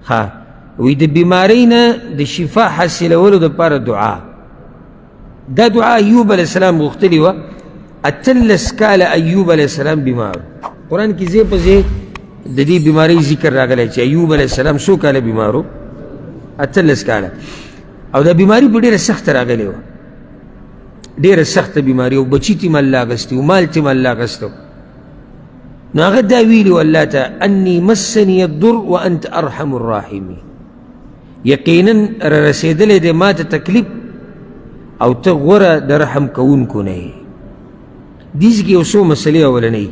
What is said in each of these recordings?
ښه وایي د بیمارۍ نه د شفا حاصلولو دپاره دعا. دا دعا ایوب علیه السلام غوښتلې وه. 18 کاله ایوب علیه السلام بیمار. قرآن کې ځای په ځای د دې بیمارۍ ذکر راغلی چې ایوب علیه السلام څو کاله بیمار و؟ 18 کاله. او دا بیماري په ډېره سخته راغلې وه، ډېره سخته بیماري، او بچي ترې هم الله اخیستي و، مال ترې هم الله اخیستی و. نو هغه دا ویلي و الله ته انی مسني الضر وانت ارحم الراحمین، یقینا را رسېدلی دی ما ته تکلیف او ته غوره د رحم کوونکو نه یې. دې ځای کې یو څو مسلې. اولنۍ،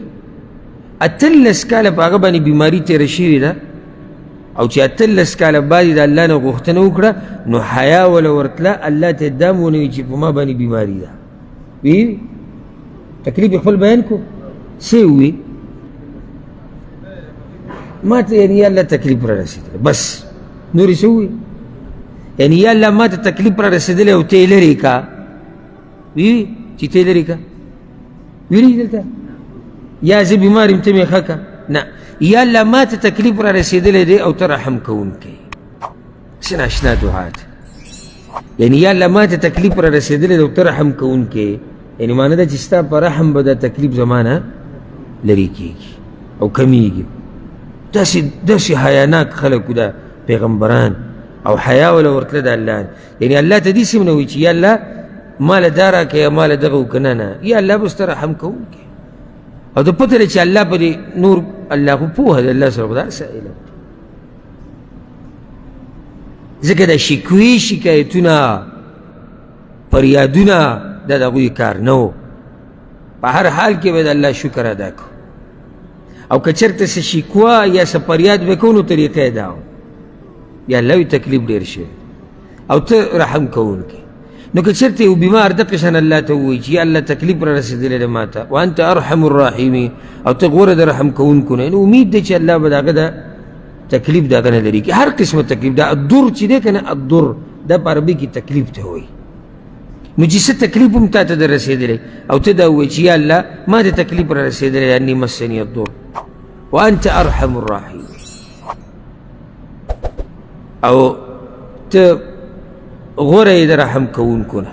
18 کاله په هغه باندې بیماري تېره شوې ده، او چې 18 کاله بعد د الله نه غوښتنه وکړه نو حیا وله ورتله، الله ته دا هم ونه وي چې په ما باندې بیماري ده. وی تکلیف یې خپل بیان کړو، څه یې وویل؟ ما ته یعنی یا الله تکلیف را رسېدلی، بس نور یې څه وویل؟ یعنی یا الله ما ته تکلیف را رسېدلی او ته یې لرې کا. وی چې ته یې لرې کا، ویلي دلته یا زه بیمار یم ته مې ښه که؟ نه، یا الله ما ته تکلیف را رسېدلی دی او ته رحم کوونکی. څه ناشنا دعا ده. یعنی یا الله ما ته تکلیف را رسېدلی دی او ته رحم کوونکی، یعنی معنی دا چې ستا په رحم به دا تکلیف زما نه لرې کېږي او کمیږي. داسې حیاناک خلک دا پیغمبران، او حیا وله ورتله د الله. یعنی الله ته داسې هم نه وایي چې یا الله ما له دا راکړه یا ما له دغه وکړه، نه نه، یا الله بس ته رحم کوونکی. او د پته ده چې الله په دې نور، الله خو پوهه ده، الله سره خو دا څه علم دی. ځکه دا شکوې شکایتونه فریادونه دا د هغوی کار نه و. په هر حال کې به د الله شکر ادا کړو، او که چېرته څه شکوه یا څه فریاد به کوو نو طریقه یې دا وه، یا الله وي تکلیف ډېر شوی او ته رحم کوونکی. نو که چېرته یو بیمار دقه شان الله ته ووایي چې یا الله تکلیف را رسېدلی دی ما ته، وانت ارحم الراحمین، او ته غوره د رحم کوونکو نه، نو امید دی چې الله به د هغه د تکلیف د هغه نه لرې کړي. هر قسمه تکلیف، دا الضر چې دی که نه، الضر دا په عربي کې تکلیف ته وایي. نو چې څه تکلیف هم تا ته در رسېدلی او ته دا ووایي چې یا الله ما ته تکلیف را رسېدلی دی، انی مسني الضر وانت ارحم الراحمین، او ته غوره یې د رحم کوونکو نه،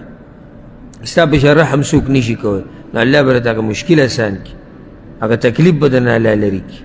ستا په شان رحم څوک نشي کولی، نو الله به درته هغه مشکل اسان کړي، هغه تکلیف به درنه الله لرې کړي.